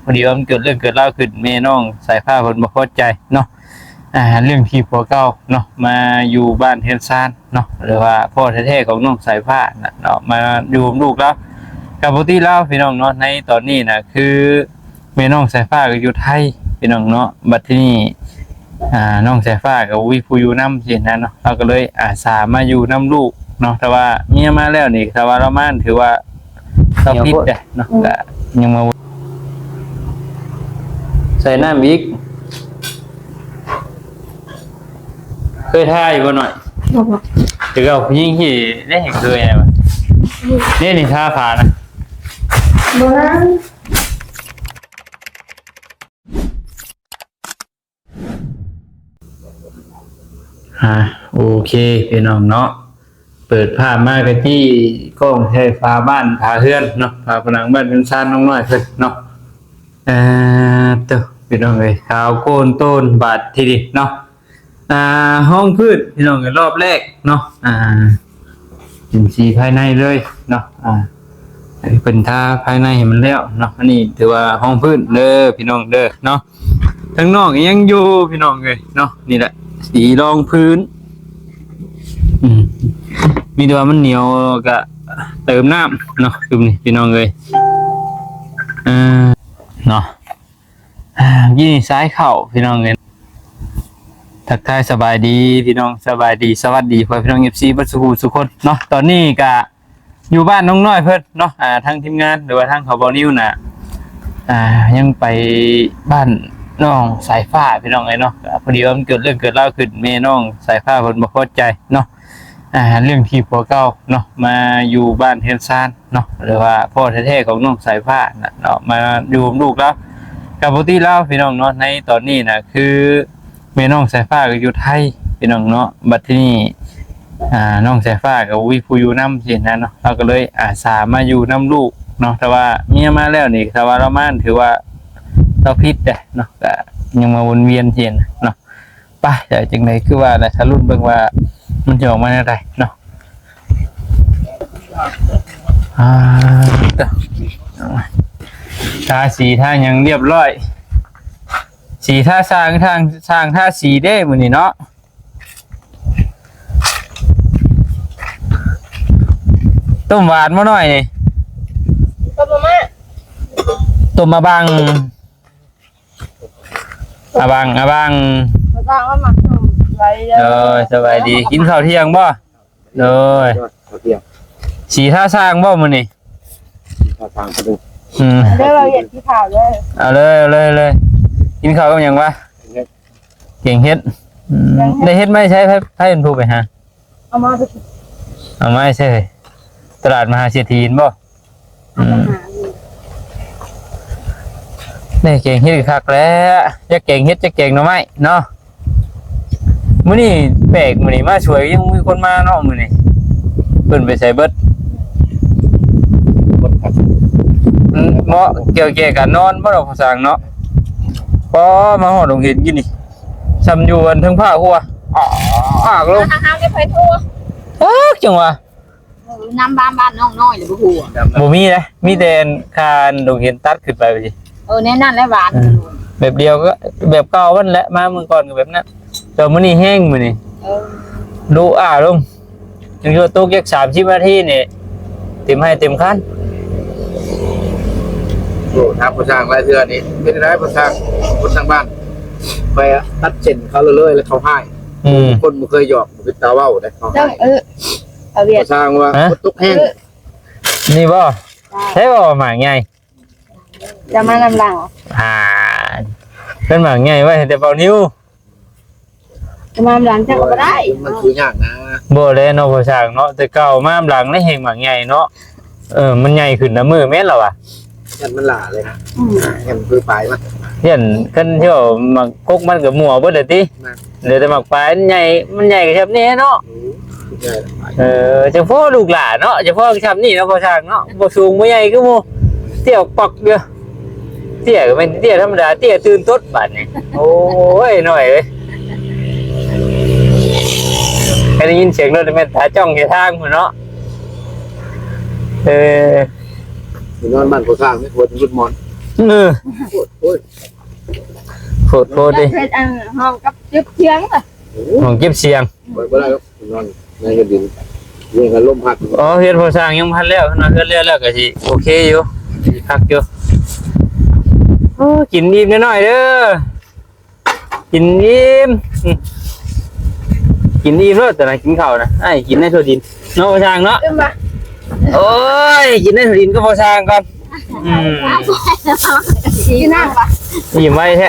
ພໍດີວ່າມັນເກີດເລື່ອງເກີດລາວຂຶ້ນ ແມ່ນ້ອງສາຍຟ້າເພິ່ນບໍ່ພໍໃຈເນາະ ອ່າ ເລື່ອງທີ່ຜົວເກົ່າເນາະ ມາຢູ່ບ້ານເຮືອນຊານເນາະ ຫຼືວ່າພໍ່ແທ້ໆຂອງນ້ອງສາຍຟ້ານະເນາະ ມາຢູ່ກັບລູກລາວ. ກະປົກກະຕິລາວພີ່ນ້ອງເນາະ ໃນຕອນນີ້ນະ ຄື ແມ່ນ້ອງສາຍຟ້າກໍຢູ່ໄທພີ່ນ້ອງເນາະ ບັດທີນີ້ ອ່າ ນ້ອງສາຍຟ້າກໍບໍ່ມີຜູ້ຢູ່ນຳຊີ້ນະເນາະ ລາວກໍເລີຍອາສາມາຢູ່ນຳລູກເນາະ. ຖ້າວ່າເມຍມາແລ້ວນີ້ ຖ້າວ່າລາວມາ ຖືວ່າລາວຜິດເດ້ເນາະ ອືມ ກໍຍັງມາໃສ່ນ້ຳອີກ. ເຄີຍທາຢູ່ບໍ່ນ້ອຍ? ບໍ່ ຄືເກົ່າ ຜູ້ຍິງທີ່ໄດ້ເຄີຍນະ ອືມ ນີ້ ນີ້ທາຜ້ານະ ບໍ່ນານ. ອ່າ ໂອເຄພີ່ນ້ອງເນາະ ເປີດພາບມາກະຈີ້ກ້ອງໃສ່ຝາບ້ານຝາເຮືອນເນາະ ຝາຜະໜັງບ້ານເຮືອນຊານນ້ອງນ້ອຍເພິ່ນເນາະ. ເອີ ໂຕ ພີ່ນ້ອງເອີຍ ຂາວໂກນໂຕນບາດທີນີ້ເນາະ. ອ່າ ຮອງພື້ນພີ່ນ້ອງເອີຍ ຮອບແລກເນາະ ອ່າ ເປັນສີພາຍໃນເລີຍເນາະ ອ່າ ເພິ່ນທາພາຍໃນໃຫ້ມັນແລ້ວເນາະ. ອັນນີ້ຖືວ່າຮອງພື້ນເດີພີ່ນ້ອງເດີເນາະ ທາງນອກຍັງຢູ່ພີ່ນ້ອງເອີຍເນາະ. ນີ້ແຫຼະສີຮອງພື້ນ ອືມ ມີແຕ່ວ່າມັນໜຽວ ກະເຕີມນ້ຳເນາະ ຄືນີ້ພີ່ນ້ອງເອີຍ ເອີ ເນາະ. ອ່າ ຍິນດີສາຍເຂົ້າພີ່ນ້ອງເອີຍ ທັກທາຍສະບາຍດີພີ່ນ້ອງ ສະບາຍດີ ສະຫວັດດີພໍ່ແມ່ພີ່ນ້ອງ ເອັຟຊີ ເບິດສູ່ຜູ້ສູ່ຄົນເນາະ. ຕອນນີ້ກະຢູ່ບ້ານນ້ອງນ້ອຍເພິ່ນເນາະ ອ່າ ທາງທີມງານ ຫຼືວ່າທາງເຂົາເບົານິວນະ ອ່າ ຍັງໄປບ້ານນ້ອງສາຍຟ້າພີ່ນ້ອງເອີຍເນາະ. ກະພໍດີວ່າມັນເກີດເລື່ອງເກີດລາວຂຶ້ນ ແມ່ນ້ອງສາຍຟ້າເພິ່ນບໍ່ພໍໃຈເນາະ ອ່າ ເລື່ອງທີ່ຜົວເກົ່າເນາະ ມາຢູ່ບ້ານເຮືອນຊານ ເນາະ ຫຼືວ່າພໍ່ແທ້ໆຂອງນ້ອງສາຍຟ້ານະເນາະ ມາຢູ່ກັບລູກລາວ. ກະປົກກະຕິລາວພີ່ນ້ອງເນາະ ໃນຕອນນີ້ນະ ຄືແມ່ນ້ອງສາຍຟ້າກໍຢູ່ໄທພີ່ນ້ອງເນາະ ບັດທີນີ້ ອ່າ ນ້ອງສາຍຟ້າກໍບໍ່ມີຜູ້ຢູ່ນຳຊີ້ນະເນາະ ລາວກໍເລີຍອາສາມາຢູ່ນຳລູກເນາະ. ຖ້າວ່າເມຍມາແລ້ວນີ້ ຖ້າວ່າລາວມາ ຖືວ່າລາວຜິດເດ້ເນາະ ກະຍັງມາວົນວຽນຊີ້ນະເນາະ. ໄປ ແຕ່ຈັ່ງໃດຄືວ່າແຫຼະ ຖ້າລຸ້ນເບິ່ງວ່າມັນຈະອອກມາແນວໃດເນາະ. ອ່າ ເອີ ທາສີທາຫຍັງຮຽບຮ້ອຍ ສີທາຊ່າງ ທາງຊ່າງທາສີເດ້ມື້ນີ້ເນາະ. ຕົ້ມຫວານບໍ່ນ້ອຍນີ້ ຕົ້ມມາມ່າ ຕົ້ມມາບັງ ອາບັງ ອາບັງ ອາບັງ ມາໝາກສົ້ມ ສະບາຍດີເດີ. ໂດຍ ສະບາຍດີ ກິນເຂົ້າທ່ຽງບໍ່? ໂດຍ ເຂົ້າທ່ຽງ. ສີທາຊ່າງບໍ່ມື້ນີ້? ຖ້າທາງກະດູກ ອືມ ເດີ ເຮົາເຮັດທີ່ຂາວເດີ. ເອົາເລີຍ ເອົາເລີຍ ເອົາເລີຍ. ກິນເຂົ້າກັບຫຍັງວະ? ແກງເຫັດ ອືມ ໄດ້ເຫັດມາໃສ? ໃຜ ໃຜເປັນຜູ້ໄປຫາ? ເອົາມາ ເອົາມາໃສ? ຕະຫຼາດມະຫາເສດຖີເຫັນບໍ່? ອືມ ນີ້ແກງເຫັດຄັກແລ້ວ ຈັກແກງເຫັດ ຈັກແກງໜໍ່ໄມ້ເນາະ. ມື້ນີ້ແປກ ມື້ນີ້ມາຊ່ວຍຍັງມີຄົນມາເນາະ. ມື້ນີ້ເພິ່ນໄປໃສເບິດ? ອືມ ເໝາະກ່ຽວແກ່ການນອນບໍ່ດອກພາສາເນາະ. ພໍມາຮອດໂຮງຮຽນກິນນີ້ ຊ່ຳຢູ່ອັນເທິງພ້າຫົວ ອາກລົງ ທາງເຮົາໄດ້ໄປທົ່ວ ເອີ ຈັ່ງຫວະ ນຳບ້ານ ບ້ານນ້ອງນ້ອຍ ຫຼືບໍ່ຮູ້ ບໍ່ມີເດ້ ມີແຕ່ຄ່າໂຮງຮຽນຕັດຂຶ້ນໄປ ເອີ ແນວນັ້ນແຫຼະຫວານ ເອີ ແບບດຽວກໍແບບເກົ່າມັນແຫຼະ ມາມື້ກ່ອນກໍແບບນັ້ນ ແຕ່ມື້ນີ້ແຮງ ມື້ນີ້ ເອີ ດຸອ້າລົງ ຍັງຢູ່ຕົກຈັກສາມສິບນາທີນີ້ ເຕັມໄຮ່ເຕັມຄັນ. ໂອ້ ຖາມພໍ່ຊ່າງຫຼາຍເທື່ອນີ້ ເປັນໄດພໍ່ຊ່າງ ຄົນທາງບ້ານ ຂ້ອຍຕັດເສັ້ນເຂົາເລີຍໆ ແລ້ວເຂົາຮ້າຍ ອືມ ຄົນບໍ່ເຄີຍຫຍອກ ບໍ່ເປັນຕາເວົ້າເດ້ ເຂົາຮ້າຍ ເອີ ພໍ່ຊ່າງວ່າ ຮະ ຝົນຕົກແຮງ ນີ້ບໍ່? ໃຊ່ບໍ່ ໝາກໃຫຍ່ ຈະມານຳຫຼັງ ອ່າ ເປັນໝາກໃຫຍ່ໄວ້ໃຫ້ແຕ່ເບົານິ້ວ ຈະມານຳຫຼັງເຈົ້າກໍບໍ່ໄດ້ ມັນຄືຍາກນະ ບໍ່ແລ້ວເນາະ ພໍ່ຊ່າງເນາະ ແຕ່ເກົ່າມານຳຫຼັງໄດ້ແຮງໝາກໃຫຍ່ເນາະ ເອີ ມັນໃຫຍ່ຂຶ້ນນຳມື້ແມ່ນລະວະ ແຮງມັນຫຼາເລີຍ ອືມ ແຮງຄືປາຍມັນ ເຫັນຄັນທີ່ວ່າໝາກກົກມັນກໍມົວເບິດແລ້ວຕິ ເຫຼືອແຕ່ໝາກປາຍມັນໃຫຍ່ ມັນໃຫຍ່ກໍຊ່ຳນີ້ເນາະ ເອີ ຈະພໍລູກຫຼານເນາະ ຈະພໍຊ່ຳນີ້ເນາະ ພໍ່ຊ່າງເນາະ ບໍ່ສູງບໍ່ໃຫຍ່ຄືໝູ່ ເຕ້ຽປອກຢູ່ ເຕ້ຍກໍແມ່ນເຕ້ຍທຳມະດາ ເຕ້ຍຕື່ນຕົດບາດນີ້ ໂອ້ຍ ນ້ອຍເອີຍ ຄັນໄດ້ຍິນສຽງລົດແມ່ນຕາຈ້ອງໃສ່ທາງພຸ້ນເນາະ ເອີ ນອນບ້ານຜູ້ສ້າງນີ້ ຫົວຈະຫຼຸດໝອນ ເອີ ໂພດໂພດ ໂພດໂພດເດ້ ເຮັດອັນຫ້ອງກັບເກັບສຽງລະ ຫ້ອງເກັບສຽງ ບໍ່ ບໍ່ໄດ້ດອກ ນອນໃນກະດິນ ນີ້ກະລົມພັດ. ອໍ ເຮືອນພໍ່ຊ່າງຍັງບໍ່ທັນແລ້ວ ເພິ່ນວ່າເຮືອນແລ້ວແລ້ວກະຊິໂອເຄຢູ່ ຊິຄັກຢູ່. ໂອ້ ກິນອີ່ມໜ້ອຍໆເດີ. ກິນອີ່ມ ອືມ ກິນອີ່ມໂລດ ຕອນນັ້ນກິນເຂົ້ານະ ອ້າຍກິນໃນຖົ່ວດິນເນາະ ພໍ່ຊ່າງເນາະ ອີ່ມບໍ່? ໂອ້ຍ ກິນໃນຖົ່ວດິນກັບພໍ່ຊ່າງກ່ອນ ອືມ ກິນນ້ຳບໍ່? ອີ່ມໄວແທ້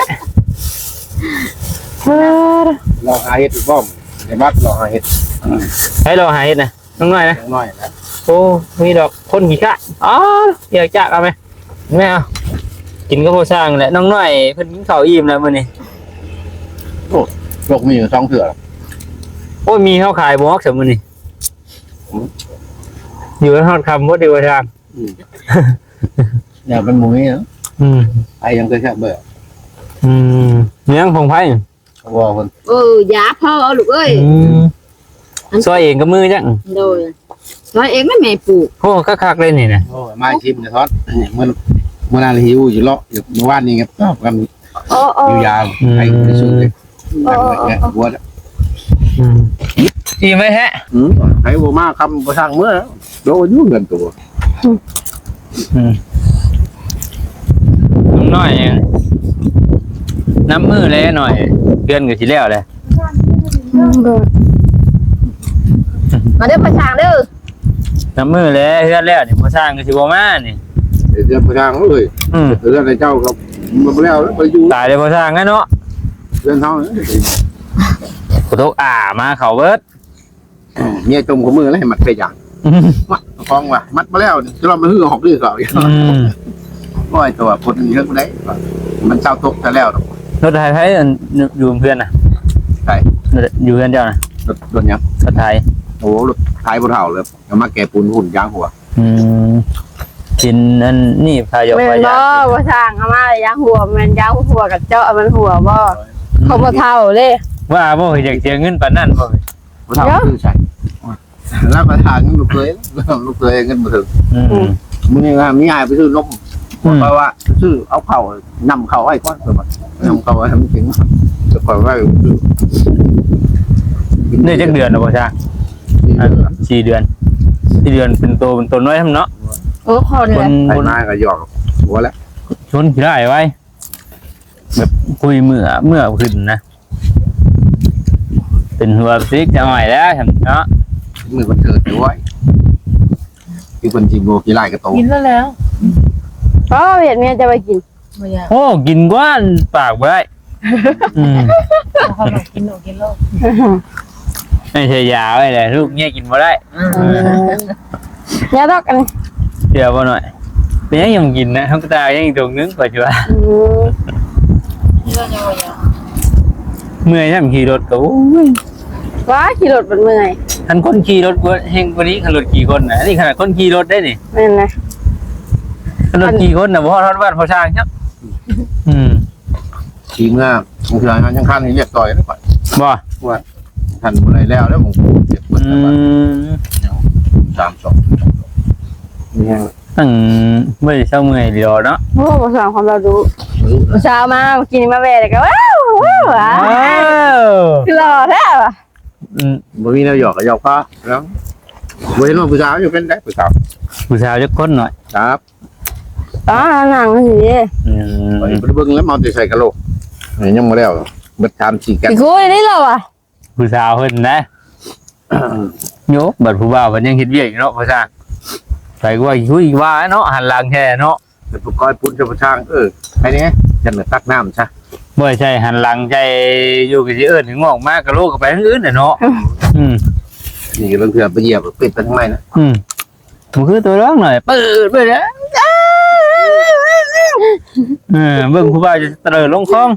ລອງຫາເຮັດອີກບໍ່? ໄດ້ບັດລອງຫາເຮັດ ໃຫ້ລອງຫາເຮັດນະ ນ້ອງນ້ອຍນະ ນ້ອງນ້ອຍນະ ໂອ້ ມີດອກຄົນຂີ້ຄ້ານ ອໍ ຢາກຈາກເອົາໄໝ? ແມ່ເອົາ ກິນກັບພໍ່ຊ່າງແຫຼະ ນ້ອງນ້ອຍເພິ່ນກິນເຂົ້າອີ່ມແລ້ວມື້ນີ້. ໂອ້ ໂລກມີຢູ່ສອງເທື່ອ ໂອ້ຍ ມີເຮົາຂາຍບໍ່ອອກຊະມື້ນີ້ ອືມ ຢູ່ຮອດຄ່ຳພຸ້ນຕິວ່າຊ່າງ ອືມ ແນວມັນບໍ່ມີນະ ອືມ ໄປຍັງເຄີຍແຊບເບີ ອືມ ຍັງຂອງໃຜ? ບໍ່ເພິ່ນ ເອີ ຢາພໍລູກເອີຍ ອືມ ຊ່ອຍເອງກັບມືຈັກ ໂດຍ ຊ່ອຍເອງແມ່ປູກ ໂອ້ ຄັກໆເລີຍນີ້ນະ ໂອ້ ມາຊິມເດ້ທອດ ມື້ ມື້ນັ້ນຫິວຢູ່ເລາະຢູ່ ມື້ວານນີ້ກັນ ໂອ້ ໂອ້ ຢູ່ຢາ ອືມ ໃຫ້ໄປຊື້ເລີຍ ໂອ້ ແກະຫົວ ອືມ ອີ່ມໄວແທ້ ອືມ ໃຜບໍ່ມາຄ່ຳບໍ່ຊ່າງເມືອ ໂດນຢູ່ເຮືອນໂຕ ອືມ ນ້ອງນ້ອຍ ນັບມື້ແລ້ວນ້ອຍ ເດືອນກໍຊິແລ້ວແລ້ວ ອືມ ມາເດີພໍ່ຊ່າງເດີ ນັບມື້ແລ້ວ ເຮືອນແລ້ວນີ້ ພໍ່ຊ່າງກໍຊິບໍ່ມານີ້ ເຮືອນພໍ່ຊ່າງເອີຍ ອືມ ເຮືອນໃນເຈົ້າກໍບໍ່ແລ້ວ ໄປຢູ່ ຕາຍແລ້ວພໍ່ຊ່າງເນາະ ເຮືອນເຮົາ ໂຕກອາ ມາເຂົ້າເບິດ. ເມຍຈົ່ມຂອງມືແລ້ວໃຫ້ມັດໄປຢ່າງ ອືມ ມັດຂອງວ່າມັດມາແລ້ວ ຈະລອງມາຮືອອກດີກວ່າ ອືມ ໂອ້ຍ ຕົວຄົນເຮັດບໍ່ໄດ້ ມັນເຊົາຕົກແຕ່ແລ້ວ ລົດໄຖໃຜອັນຢູ່ເຮືອນນະ ໃຜ ຢູ່ເຮືອນເຈົ້ານະ ລົດ ລົດຫຍັງ ລົດໄຖ ໂອ້ ລົດໄຖບໍ່ເຖົ້າເລີຍ ເອົາມາແກ່ປູນຫຸ່ນຢາງຫົວ ອືມ ກິນອັນນີ້ພາຢອກ ແມ່ນບໍ່ ພາຢາ ບໍ່ຊ່າງເອົາມາຢາງຫົວ ແມ່ນຢາງຫົວກັບເຈາະມັນຫົວບໍ່ ອືມ ຂອງບໍ່ເຖົ້າເດ້ ວ່າບໍ່ຢາກເສຍເງິນປານນັ້ນບໍ່ ບໍ່ເທົ່າ ເນາະ ຊື້ໃສ່ ແລ້ວກໍຫາເງິນລູກເຂີຍ ລູກເຂີຍເງິນບໍ່ເຖິງ ອືມ ມື້ນີ້ວ່າມີອ້າຍໄປຊື້ນົມ ອືມ ເພາະວ່າຊື້ເອົາເຂົ້າ ນຳເຂົ້າໄວ້ກ່ອນ ນຳເຂົ້າໄວ້ໃຫ້ມັນກິນ ແລ້ວຄ່ອຍໄວ້ ໄດ້ຈັກເດືອນແລ້ວບໍ່ຊ່າງ ສີ່ເດືອນ ສີ່ເດືອນ ສີ່ເດືອນ ເປັນໂຕ ເປັນໂຕນ້ອຍຊ້ຳເນາະ ໂອ້ ຂໍເດືອນ ຄົນ ໄປມາກໍຢອກຫົວແລ້ວ ຊົນຂີ້ຮ້າຍໄວ ແບບຄຸຍເມື່ອ ເມື່ອຂຶ້ນນະ ເປັນຫົວຊິກຈະຫອຍແລ້ວເນາະ ມື້ວັນເກີດດ້ວຍ ຄືເພິ່ນຊິບໍ່ຂີ້ຮ້າຍກັບໂຕ ກິນແລ້ວແລ້ວ ພໍວຽດເມຍຈະໄປກິນ ບໍ່ຢາກ ໂອ້ ກິນກວ່າ ປາກບໍ່ໄດ້ ອືມ ເຂົາມາກິນໂລດ ກິນໂລດ ໃຫ້ໃສ່ຢາໄວ້ແຫຼະ ລູກເມຍກິນບໍ່ໄດ້ ອືມ ເອີ ຢ່າດອກອັນນີ້ ເຊື່ອບໍ່ນ້ອຍ ເປັນຫຍັງຍັງບໍ່ກິນນະ ເຮົາກໍຕາຍຍັງອີກຖົງໜຶ່ງ ປະຈຸບັນ ອືມ ເມື່ອຍຍາມຂີ່ລົດກໍ ໂອ້ຍ ວ້າ ຂີ່ລົດມັນເມື່ອຍ ຄັນຄົນຂີ່ລົດກວ່າແຮງກວ່ານີ້ ຄັນລົດຂີ່ຄົນນະ ອັນນີ້ຂະໜາດຄົນຂີ່ລົດໄດ້ນີ້ ແມ່ນນະ ຄັນລົດຂີ່ຄົນນະ ບໍ່ຮອດ ຮອດບ້ານພໍ່ຊ່າງຊ້ຳ ອືມ ຂີ່ເມືອ ບາງເທື່ອຍັງຄັນໃຫ້ວຽກຕໍ່ຢູ່ເດ້ຂ້ອຍ ບໍ່ ວ່າ ທັນບໍ່ໄດ້ແລ້ວ ແລ້ວຂອງກູເກັບເບິດ ອືມ ສາມສອງ ມີຫຍັງ ຕັ້ງບໍ່ໄດ້ເຊົາເມື່ອຍດອກເນາະ ໂອ້ ບໍ່ສ້າງຄວາມລາວດຸ ເຊົ້າມາ ກິນມາແວ່ແລ້ວກໍ ວ້າວ ວ້າວ ຄືຫຼໍ່ແທ້ວ່າ ອືມ ບໍ່ມີແນວຫຍອກກໍຫຍອກພໍແລ້ວ ບໍ່ເຫັນວ່າຜູ້ສາວຢູ່ເປັນໃດ ຜູ້ສາວ ຜູ້ສາວຈັກຄົນນ້ອຍ ຄັບ ຕານັ່ງຊີ້ ອືມ ໄປເບິ່ງແລ້ວ ເອົາແຕ່ໃສ່ກະໂຫຼກ ຍັງບໍ່ແລ້ວ ເບິດສາມສີ່ກັນ ຊິຄຸຍນີ້ລະວະ ຜູ້ສາວເພິ່ນນະ ໂຍ ບັດຜູ້ບ່າວເພິ່ນຍັງເຮັດວຽກຢູ່ເນາະ ພໍ່ຊ່າງ ໃຜກໍວ່າ ອຸ້ຍ ວ່າເນາະ ຫັນຫຼັງແທ້ເນາະ ແລ້ວໄປກ້ອຍປຸ້ນໃສ່ພໍ່ຊ່າງ ເອີ ໃຜແດ່ ຈັ່ງຕັກນ້ຳຊະ ບໍ່ໃສ່ ຫັນຫຼັງໃສ່ຢູ່ ກໍຊິເອີ້ນໃຫ້ງອກມາ ກະໂຫຼກກໍໄປທາງອື່ນແຫຼະເນາະ ອືມ ນີ້ລາງເທື່ອໄປຢຽບ ເປັດໄປທາງໃໝ່ນະ ອືມ ບໍ່ຄືໂຕເລື່ອງໜ້ອຍ ເປີດໄປເລີຍ ເອີ ເບິ່ງຜູ້ບ່າວຈະຕະເລີລົງຄອງ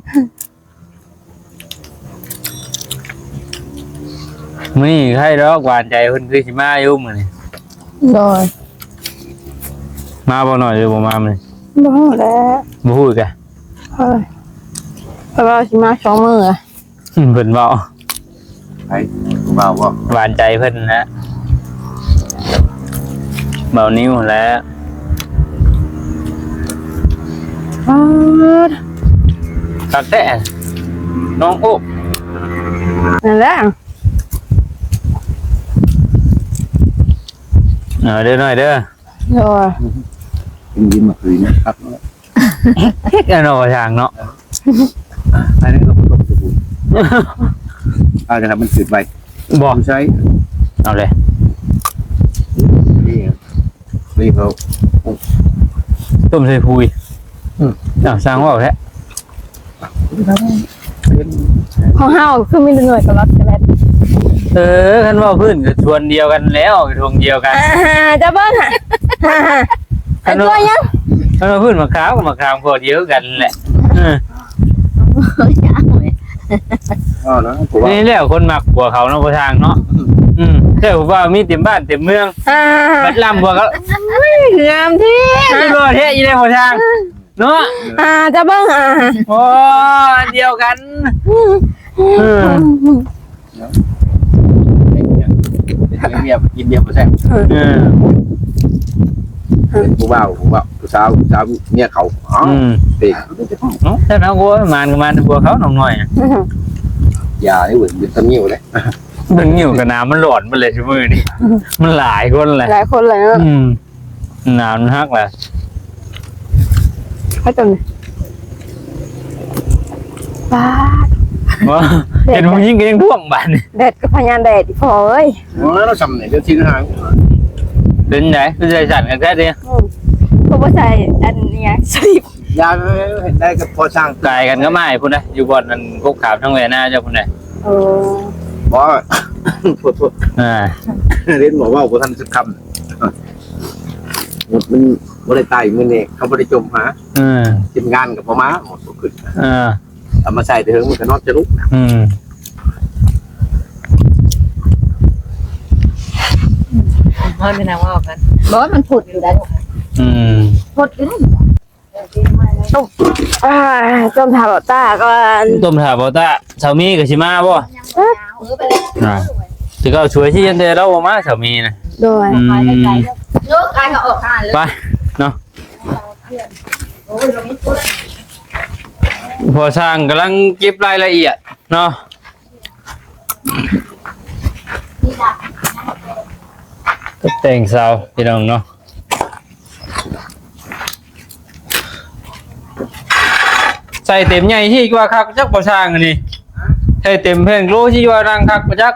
ມື້ນີ້ໃຜດອກ ຫວານໃຈເພິ່ນຄືຊິມາຢູ່ມື້ນີ້ ໂດຍ ມາບໍ່ນ້ອຍ ຫຼືບໍ່ມາມື້ນີ້ ບໍ່ຮູ້ແຫຼະ ບໍ່ຮູ້ກະ ເອີ ເພິ່ນວ່າຊິມາສອງມື້ ອືມ ເພິ່ນເວົ້າ ໃຜ ເວົ້າບໍ່ ຫວານໃຈເພິ່ນນະ ເວົ້ານິວແຫຼະ ປາດ ຄັກແທ້ ນ້ອງໂອ້ ນັ້ນແຫຼະ ເອີ ເດີນ້ອຍເດີ ໂດຍ ກິນມາຄືນຄັກ ເຮັດແນວເນາະ ຊ່າງເນາະ ອັນນີ້ກໍບໍ່ຕ້ອງຊິ ອາດຈະໃຫ້ມັນຄືນໄວ ບໍ່ ໃຊ້ ເອົາເລີຍ ນີ້ ນີ້ເຂົາ ຕົ້ມໃສ່ພຸຍ ອືມ ອ້າວ ຊ່າງເວົ້າແທ້ ຂອງເຮົາຄືມີແຕ່ໜ່ວຍກະລັດກະແລັດ ເອີ ຄັນເວົ້າພື້ນກໍຊວນດຽວກັນແລ້ວ ທົ່ງດຽວກັນ ອ່າ ເຈົ້າເບິ່ງຫາ ອັນຕົວຫຍັງ ຄັນເວົ້າພື້ນໝາກຂາມກໍໝາກຂາມກໍດຽວກັນແຫຼະ ເອີ ເອົານະ ນີ້ແຫຼະຄົນມັກຜົວເຂົາເນາະ ພໍ່ຊ່າງເນາະ ອືມ ອືມ ແຕ່ວ່າມີເຕັມບ້ານເຕັມເມືອງ ອ່າ ບັດລ້ຳຜົວເຂົາ ງາມແທ້ ຫຼໍ່ແທ້ອີ່ແຫຼະພໍ່ຊ່າງ ເນາະ ອ່າ ຈະເບິ່ງ ອ່າ ໂອ້ ອັນດຽວກັນ ອືມ ເອີ ເປັນຫຍັງ ເປັນເມຍກິນເບຍບໍ່ແຊບ ເອີ ເປັນຜູ້ບ່າວ ຜູ້ບ່າວ ຜູ້ສາວ ຜູ້ສາວເມຍເຂົາ ເອົ້າ ອືມ ເປັນ ເອົ້າ ແຕ່ເຮົາ ໂອ້ຍ ມານກໍມານແຕ່ຜົວເຂົາ ນ້ອງນ້ອຍ ຢ່າເດ້ເວີ້ຍ ເປັນຕາງິ້ວເດ້ ເປັນງິ້ວກໍໜາວ ມັນຫຼອນເບິດແລ້ວຊຸມື້ນີ້ ມັນຫຼາຍຄົນແຫຼະ ຫຼາຍຄົນແລ້ວ ອືມ ໜາວມັນຮັກແຫຼະ ໃຫ້ຕົວນີ້ ປາດ ເຫັນຜູ້ຍິງກໍຍັງທ້ວງບາດນີ້ ແດດກໍພະຍາແດດອີ່ພໍ່ເອີຍ ໂອ້ຍ ແລ້ວຊ່ຳນີ້ເດືອນສິງຫາ ເປັນໃດ ຄືໃສ່ສັ້ນຄັກແທ້ຕິ ອືມ ກໍບໍ່ໃສ່ອັນຫຍັງ ສະລິບ ຢ່າເຮັດໄດ້ກັບພໍ່ຊ່າງ ກາຍກັນກັບອ້າຍພຸ້ນນະ ຢູ່ບ່ອນອັນກົກຂາມທາງແວນາເຈົ້າພຸ້ນນະ ເອີ ບໍ່ ໂທດໆ ອ່າ ເຫັນບໍ່ ເວົ້າບໍ່ທັນສັກຄຳ ມັນບໍ່ໄດ້ຕາຍມື້ນີ້ ເຂົາບໍ່ໄດ້ຈົມຫາ ເອີ ທີມງານກໍບໍ່ມາ ໝົດບໍ່ຂຶ້ນ ເອີ ເອົາມາໃສ່ແຕ່ເທິງ ມັນກໍນອນຈະລຸກ ອືມ ເຮົານີ້ນະເວົ້າກັນ ບໍ່ ມັນພົດຢູ່ໄດ໋ ອືມ ພົດຢູ່ໄດ໋ ຕົ້ມ ອ່າ ຕົ້ມຖ້າບໍ່ຕາກ່ອນ ຕົ້ມຖ້າບໍ່ຕາ ສາວມີກໍຊິມາບໍ່? ອ່າ ຊິເຂົ້າຊ່ວຍຊິ ແຕ່ລາວບໍ່ມາ ສາວມີນະ ໂດຍ ອືມ ລູກອ້າຍກໍອອກຫາເລີຍ ໄປເນາະ ພໍ່ຊ່າງກຳລັງເກັບລາຍລະອຽດເນາະ ຕົບແຕ່ງເສົາ ພີ່ນ້ອງເນາະ ໃສ່ເຕັມໃຫຍ່ທີ່ວ່າຄັກຈັກບໍ່ຊ່າງອັນນີ້ ໃສ່ເຕັມແຜ່ນໂລທີ່ວ່ານັ່ງຄັກບໍ່ຈັກ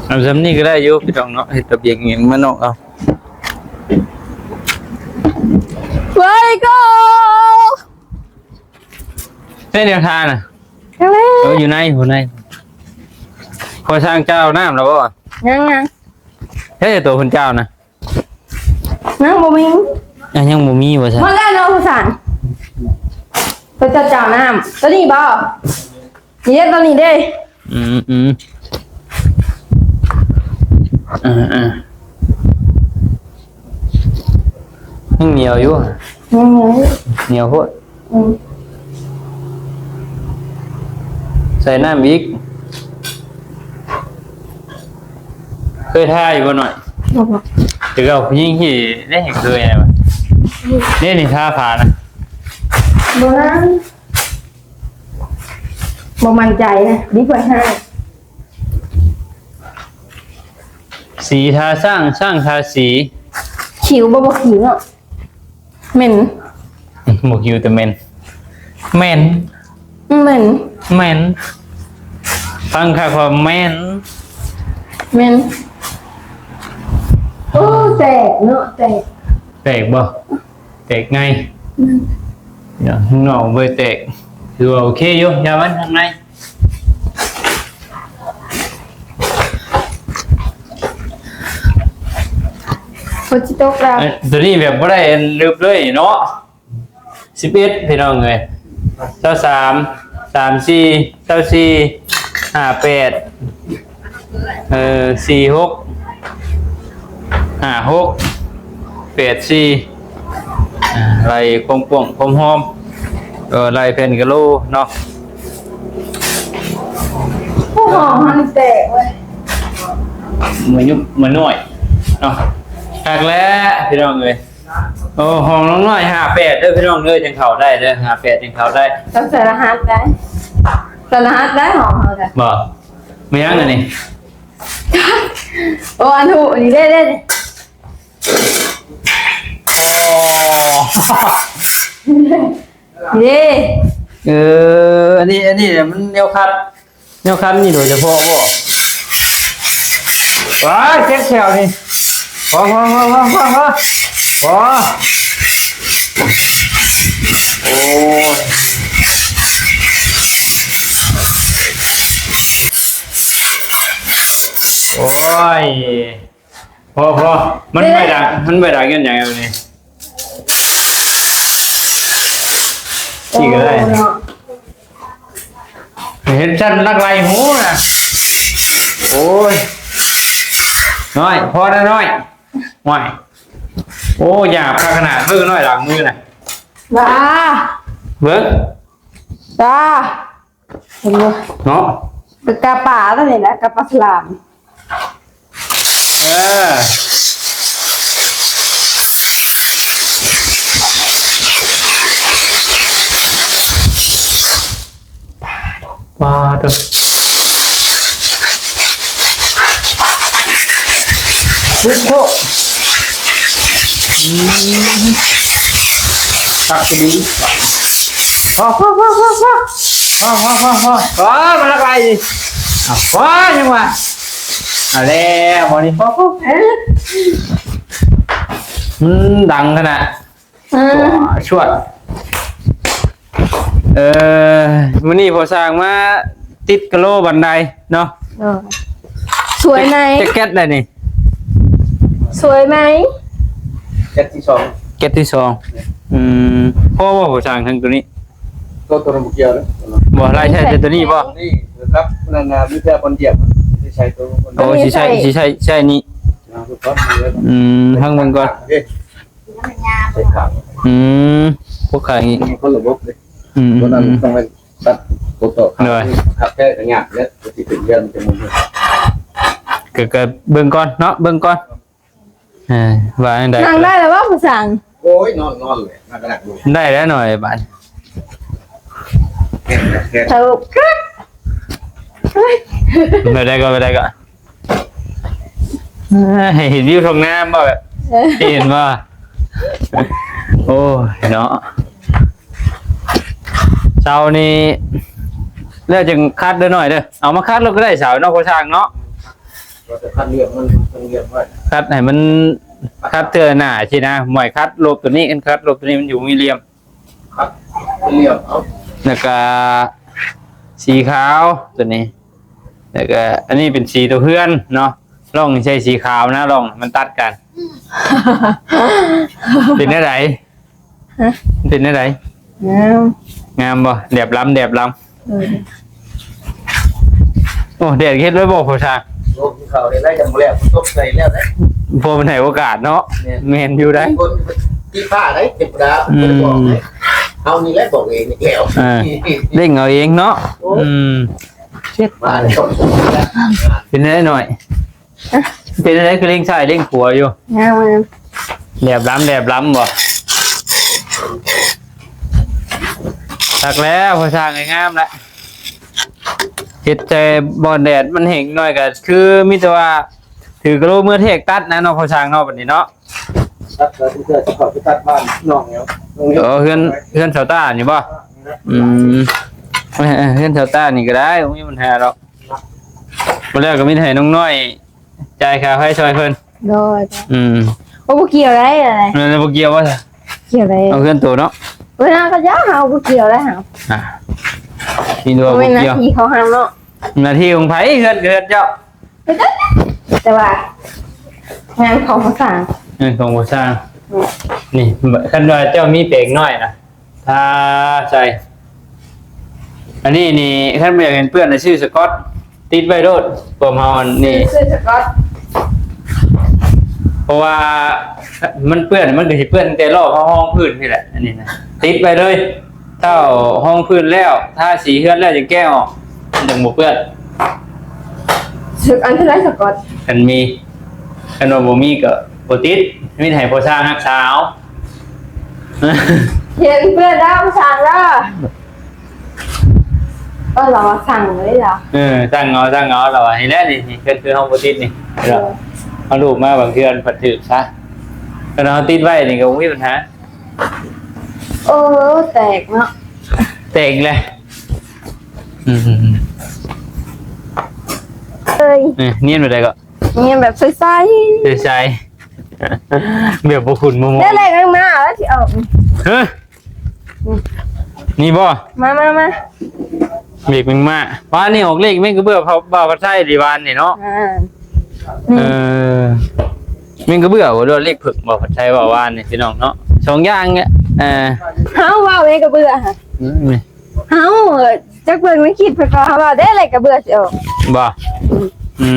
ເອົາຊ່ຳນີ້ກໍໄດ້ຢູ່ ພີ່ນ້ອງເນາະ ເຮັດລະບຽງຫຍັງມານອກເອົາ ເວີຍໂກ ໃສ່ແນວທານະ ເອີ ຢູ່ໃນ ຢູ່ໃນ ພໍຊ່າງເຈົ້ານ້ຳແລ້ວບໍ່? ຍັງໆ ໃສ່ຕົວເພິ່ນເຈົ້ານະ ຍັງບໍ່ມີ ອ່ະ ຍັງບໍ່ມີວ່າຊັ້ນ ໝົດແລ້ວເນາະ ຜູ້ຊ່າງ ເພິ່ນເຈົ້າ ເຈົ້ານ້ຳ ຕົວນີ້ບໍ່? ນີ້ເດ້ ຕົວນີ້ເດ້ ອືມ ອືມ ອ່າ ອ່າ ຍັງໜຽວຢູ່ ຍັງໜຽວຢູ່ ໜຽວໂພດ ອືມ ໃສ່ນ້ຳອີກ ເຄີຍທາຢູ່ບໍ່ນ້ອຍ? ບໍ່ ບໍ່ ແຕ່ເກົ່າຜູ້ຍິງທີ່ໄດ້ເຄີຍນະ ອືມ ນີ້ ນີ້ທາຜ້ານະ ບໍ່ນານ ບໍ່ໝັ້ນໃຈນະ ດີກວ່າຫ້າ ສີທາຊ້າງ ຊ້າງທາສີ ຂິວບໍ່ ບໍ່ຂິວເນາະ ເໝັນ ບໍ່ຂິວແຕ່ເໝັນ ເໝັນ ເໝັນ ເໝັນ ຟັງຄັກວ່າເໝັນ ເໝັນ ໂອ້ ແຕກເນາະ ແຕກ ແຕກບໍ່? ແຕກໃນ ອືມ ຢ່າ ຂ້າງນອກບໍ່ໄດ້ແຕກ ຖືວ່າໂອເຄຢູ່ ຢ່າມັນ ຂ້າງໃນ ຝົນຊິຕົກແລ້ວ ເອີ ຕົວນີ້ແບບບໍ່ໄດ້ອັນລຶບເລີຍເນາະ ສິບເອັດ ພີ່ນ້ອງເອີຍ ຊາວສາມ ສາມສີ່ ຊາວສີ່ ຫ້າແປດ ເອີ ສີ່ຫົກ ຫ້າຫົກ ແປດສີ່ ອ່າ ໄລ່ຄວາມກວ້າງຄວາມຫອມ ເອີ ໄລ່ແຜ່ນກະໂລເນາະ ໂອ້ ຫອມຫັ້ນແຕກເວີຍ ມາຍຸບມານ້ອຍເນາະ ຄັກແລ້ວພີ່ນ້ອງເອີຍ. ໂອ້ ຫ້ອງນ້ອງນ້ອຍຫ້າແປດເດີພີ່ນ້ອງເດີ ຈັ່ງເຂົ້າໄດ້ເດີ ຫ້າແປດຈັ່ງເຂົ້າໄດ້. ຕ້ອງໃສ່ລະຫັດໄດ້ ໃສ່ລະຫັດໄດ້ຫ້ອງເຮົາໄດ້. ບໍ່ ແມ່ນຫຍັງອັນນີ້? ໂອ້ ອັນຫູນີ້ເດ້ ເດ້ ເດ້. ໂອ້ ເດ້ ເອີ ອັນນີ້ ອັນນີ້ມັນແນວຄັດ ແນວຄັນນີ້ໂດຍສະເພາະບໍ່? ວ້າ ເຈັບແຂ້ວນີ້ ພໍ ພໍ ພໍ ພໍ ພໍ ພໍ ໂອ້ຍ ໂອ້ຍ. ພໍ ພໍ ມັນບໍ່ໄດ້ດັງ ມັນບໍ່ໄດ້ດັງຍ້ອນຫຍັງແບບນີ້ ນີ້ກໍໄດ້. ໂອ້ ເນາະ ເຫັນຊັ້ນນັກໄລ່ຫູນະ. ໂອ້ຍ ນ້ອຍ ພໍນະນ້ອຍ. ໂອ້ຍ ໂອ້ ຫຍາບຄັກຂະໜາດ ເບິ່ງນ້ອຍຫຼັງມືນະ. ວ້າ ເບິ່ງ ວ້າ. ເຫັນບໍ່ເນາະ? ເປັນກາປາຕົວນີ້ແຫຼະ ກາປາສະຫຼາມ. ເອີ ປາດໂທ້. ໂອ້ໂຫ ອືມ ຄັກອີ່ຫຼີ. ພໍ ພໍ ພໍ ພໍ ພໍ ພໍ ພໍ ພໍ ພໍ ພໍ ພໍ ມັນລະໄກ. ອ້າວ ພໍ ຍັງວ່າ ເອົາແລ້ວ ໝໍນີ້ ພໍ ພໍ ເອີ ມັນດັງຂະໜາດ. ອືມ ຊວດ ຊວດ. ເອີ ມື້ນີ້ພໍ່ຊ່າງມາຕິດກະໂຫຼບັນໄດເນາະ. ເອີ ສວຍໄໝ? ແຈັກເກັດໄດ໋ນີ້ ສວຍໄໝ? ເກັດທີສອງ ເກັດທີສອງ. ອືມ ພໍບໍ່ພໍ່ຊ່າງ ທັງໂຕນີ້? ໂຕ ໂຕນັ້ນບໍ່ກ່ຽວເດ້. ບໍ່ ໄລ່ໃຊ້ແຕ່ໂຕນີ້ບໍ່? ນີ້ ຄັບ ນັ້ນນະ ມີແຕ່ບ່ອນດຽວ ຊິໃຊ້ໂຕ ໂອ້ ຊິໃຊ້ ຊິໃຊ້ ໃຊ້ນີ້. ອືມ ຟັງເບິ່ງກ່ອນ. ໃສ່ຂາງ ອືມ ພວກຂາງນີ້ ຄົນລະບົບເດ້. ອືມ ຕົວນັ້ນ ອືມ ຕ້ອງໄປຕັດຕົວຕໍ່ຂາງ ໂດຍ ຂັບແທ້ກໍຍາກແລ້ວ ກໍຊິເປັນເລື່ອງຈະມຸ່ງ ກໍ ກໍເບິ່ງກ່ອນເນາະ ເບິ່ງກ່ອນ. ເອີ ວ່າຈັ່ງໃດ ນັ່ງໄດ້ແລ້ວບໍ່ຜູ້ຊ່າງ? ໂອ້ຍ ນອນ ນອນແຫຼະ ນັ່ງກໍນັ່ງຢູ່ ໄດ້ແລ້ວໜ້ອຍບາດ. ເອົາ ແບບໃດກໍ ແບບໃດກໍ ເອີ ໃຫ້ເຫັນວິວທົ່ງນາບໍ່ ແບບ ເອີ ເຫັນບໍ່? ໂອ້ຍເນາະ ເສົານີ້ແລ້ວຈຶ່ງຂັດເດີໜ້ອຍເດີ ເອົາມາຂັດໂລດກໍໄດ້ເສົາເນາະ ພໍ່ຊ່າງເນາະ. ວ່າແຕ່ຄັດເລື່ອງມັນ ຄັດເລື່ອງໄວ້ ຄັດໃຫ້ມັນ ຄັດເທື່ອໜ້າຊີ້ນະ ໝ້ອຍຂັດລົບໂຕນີ້ ຄັນຂັດລົບໂຕນີ້ມັນຢູ່ມີຫຼ່ຽມ ຄັດເປັນຫຼ່ຽມເອົາ ແລ້ວກະສີຂາວໂຕນີ້ ແລ້ວກະອັນນີ້ເປັນສີໂຕເຮືອນເນາະ ລ່ອງໃສ່ສີຂາວນະ ລ່ອງມັນຕັດກັນ. ເປັນແນວໃດ? ຮະ? ເປັນແນວໃດ? ງາມ ງາມບໍ່? ແດບລຳ ແດບລຳ. ເອີ ໂອ້ ແດດເຮັດໄວ້ບໍ່ ພໍ່ຊ່າງ? ໂອ້ ກິນເຂົ້າໄດ້ແລ້ວ ຍັງບໍ່ແລ້ວ ຕົກໃສ່ແລ້ວເດ້ ພໍມັນໃຫ້ໂອກາດເນາະ. ແມ່ນ ແມ່ນຢູ່ໃດ໋ ຄົນຕິດຜ້າໄດ້ ເທວະດາ ອືມ ບໍ່ໄດ້ບອກໃດ໋ ເຮົານີ້ແຫຼະບອກເອງນີ້ແລ້ວ ເອີ ເລັ່ງເອົາເອງເນາະ. ໂອ້ ອືມ ເຈັດ ມາແລ້ວ ເປັນໄດ໋ນ້ອຍ? ເປັນຈັ່ງໃດຄືເລັງຊ້າຍເລັງຂວາຢູ່? ງາມ ງາມ ແດບລຳ ແດບລຳບໍ່? ຄັກແລ້ວ ພໍ່ຊ່າງ ງາມລະ ເຮັດໃສ່ບ່ອນແດດມັນແຫ້ງໜ້ອຍ ກໍຄືມີແຕ່ວ່າຖືກະໂຫຼເມືອແທກຕັດນະເນາະ ພໍ່ຊ່າງເນາະ ບັດນີ້ເນາະ. ຕັດ ຕັດເພື່ອຊິເຂົ້າໄປຕັດບ້ານນ້ອງແລ້ວ ເອີ ເຮືອນ ເຮືອນສາວຕ້ານີ້ບໍ່? ອືມ ເອີ ເຮືອນສາວຕ້ານີ້ກໍໄດ້ ບໍ່ມີບັນຫາດອກ. ບໍ່ແລ້ວກໍມີແຕ່ໃຫ້ນ້ອງນ້ອຍຈ່າຍຄ່າໄຟຊ່ອຍເພິ່ນ. ໂດຍ ອືມ ໂອ້ ບໍ່ກ່ຽວໄດ້ ແມ່ນບໍ່ກ່ຽວບໍ່? ກ່ຽວໄດ້ ເອົາເຮືອນໂຕເນາະ. ເວລາກໍຢ່າ ເຮົາບໍ່ກ່ຽວໄດ້ເຮົາ ອ່າ ມີແຕ່ວ່າບໍ່ກ່ຽວ ໜ້າທີ່ຂອງເຮົາເນາະ. ໜ້າທີ່ຂອງໃຜ? ເຮືອນກໍເຮືອນເຈົ້າ ແຕ່ວ່າງານຂອງຜູ້ສ້າງ ງານຂອງຜູ້ສ້າງ. ແມ່ນ ນີ້ ຄັນວ່າເຈົ້າມີແປງນ້ອຍນະ ທາໃສ່. ອັນນີ້ນີ້ ຄັນບໍ່ຢາກເຫັນເປື້ອນນະ ຊື້ສະກອດຕິດໄວ້ໂລດ. ພວກເຮົາອັນນີ້ ຊື້ ຊື້ສະກອດ ເພາະວ່າມັນເປື້ອນ ມັນກໍຊິເປື້ອນຕັ້ງແຕ່ຮອງພື້ນພີ້ແຫຼະ. ອັນນີ້ນະ ຕິດໄວ້ເລີຍ ເທົ່າຮອງພື້ນແລ້ວ ທາສີເຮືອນແລ້ວ ຈຶ່ງແກະອອກ ມັນຈຶ່ງບໍ່ເປື້ອນ. ສະກອດ ອັນເທົ່າໃດສະກອດ? ຄັນມີ ຄັນວ່າບໍ່ມີກໍ ບໍ່ຕິດ ມີແຕ່ໃຫ້ພໍ່ຊ່າງຮັກສາເອົາ. ເຫັນເພື່ອນເຮົາສັ່ງເດີ ກໍລາວວ່າສັ່ງເລີຍລະ. ເອີ ສັ່ງເອົາ ສັ່ງເອົາ ລາວວ່າ. ນີ້ແຫຼະ ນີ້ ນີ້ຄື ຄືເຮົາບໍ່ຕິດນີ້ ເອີ ເຮົາລູບມາບາງເທື່ອມັນພັດຖືກຊະ. ຄັນເຮົາຕິດໄວ້ນີ້ກໍບໍ່ມີບັນຫາ. ໂອ້ ແຕກເນາະ ແຕກແລ້ວ. ອືມ ເອີຍ ນີ້ ນຽນແບບໃດກໍ? ນຽນແບບໃສໆ ໃສໆ ແບບບໍ່ຂຸ້ນບໍ່ໝໍ້. ໄດ້ເລກມາແລ້ວຊິອອກ. ຮະ ນີ້ບໍ່? ມາ ມາ ມາ ເລກແມງມ້າ. ວານນີ້ອອກເລກແມງກະເບື້ອ ບ່າວພັດໄຊດີວານນີ້ເນາະ. ອ່າ ເອີ ແມງກະເບື້ອບໍ່ ຫຼືວ່າເລກເຜິ້ງ ບ່າວພັດໄຊເວົ້າວານນີ້ ພີ່ນ້ອງເນາະ ສອງຢ່າງນີ້. ເອີ ເຮົາເວົ້າແມງກະເບື້ອຫະ ອືມ ເຮົາ ຈັກເບິ່ງໃນຄລິບເພິ່ນກໍເວົ້າເດ້ ແລ້ວກະເບື່ອຊິອອກບໍ່? ອື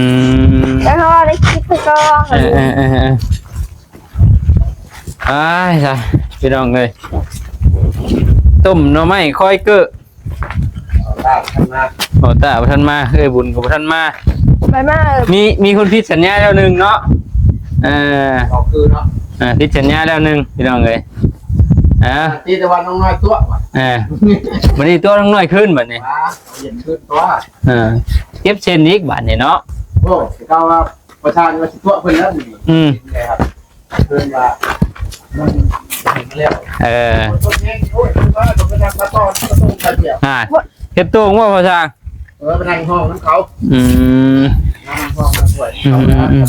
ມ ແລ້ວເຮົາເວົ້າໃນຄລິບເພິ່ນກໍ ເອີ ເອີ ເອີ ເອີ ອ້າຍຊະ ພີ່ນ້ອງເອີຍ ຕົ້ມໜໍ່ໄມ້ຄອຍເກີ້. ບໍ່ຕາບໍ່ທັນມາ ບໍ່ຕາບໍ່ທັນມາ ເອື້ອຍບຸນກໍບໍ່ທັນມາ. ໄປມາ ເອີ ມີ ມີຄົນຜິດສັນຍາແລ້ວໜຶ່ງເນາະ. ເອີ ກໍຄືເນາະ ເອີ ຜິດສັນຍາແລ້ວໜຶ່ງ ພີ່ນ້ອງເອີຍ. ອ່າ ຕິດແຕ່ວ່ານ້ອງນ້ອຍຕົວະ ເອີ ບັດນີ້ຕົວະນ້ອງນ້ອຍຄືນບັດນີ້ ວ່າເອົາເຢັນຄືນຕົວະ. ເອີ ເຈັບເຊັ່ນອີກບາດນີ້ເນາະ. ໂອ້ ເຈົ້າວ່າປະທານວ່າຊິຕົວະເພິ່ນແລ້ວນີ້. ອືມ ເພິ່ນວ່າມັນເຫັນແລ້ວ ເອີ ໂອ້ຍ ເພິ່ນວ່າເພິ່ນກຳລັງມາຕ້ອນ ມາສົ່ງໄຂ່ດຽວ ອ່າ ເຮັດໂຕ່ງບໍ່ພໍ່ຊ່າງ? ເອີ ໄປນັ່ງຫ້ອງນຳເຂົາ. ອືມ ນັ່ງຫ້ອງນຳຫ້ວຍ ອືມ ເຂົາ ອືມ ອືມ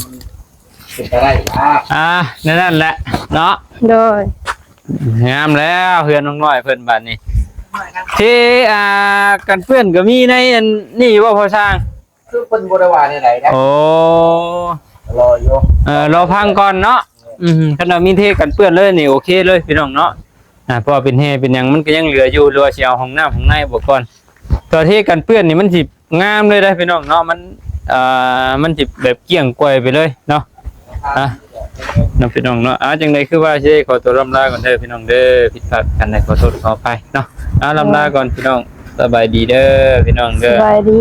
ເປັນໄປໄດ້ ອ່າ ອ່າ ແນວນັ້ນແຫຼະເນາະ. ໂດຍ ງາມແລ້ວເຮືອນນ້ອງນ້ອຍເພິ່ນບາດນີ້. ເທ ອ່າ ກັນເປື້ອນກໍມີໃນອັນນີ້ຢູ່ບໍ່ພໍ່ຊ່າງ? ຄືເພິ່ນບໍ່ໄດ້ວ່າແນວໃດນະ. ໂອ້ ລໍຢູ່ ເອີ ລໍຟັງກ່ອນເນາະ. ອືມ ຄັນວ່າມີເທກັນເປື້ອນເລີຍນີ້ ໂອເຄເລີຍ ພີ່ນ້ອງເນາະ. ອ່າ ເພາະວ່າເປັນແຮ່ເປັນຫຍັງ ມັນກໍຍັງເຫຼືອຢູ່ ຫຼືວ່າຊິເອົາຫ້ອງນ້ຳຫ້ອງໃນບໍ່ກ່ອນ. ແຕ່ວ່າເທກັນເປື້ອນນີ້ ມັນຊິງາມເລີຍເດ້ ພີ່ນ້ອງເນາະ. ມັນ ອ່າ ມັນຊິແບບກ້ຽງກວາຍໄປເລີຍເນາະ. ອ່ະ ເນາະ ພີ່ນ້ອງເນາະ. ອ່າ ຈັ່ງໃດຄືວ່າຊິໄດ້ຂໍຕົວລ່ຳລາກ່ອນເດີ ພີ່ນ້ອງເດີ. ຜິດພາດປະການໃດ ຂໍໂທດຂໍອະໄພເນາະ. ອ່າ ລ່ຳລາກ່ອນ ພີ່ນ້ອງ. ສະບາຍດີເດີ ພີ່ນ້ອງເດີ. ສະບາຍດີ.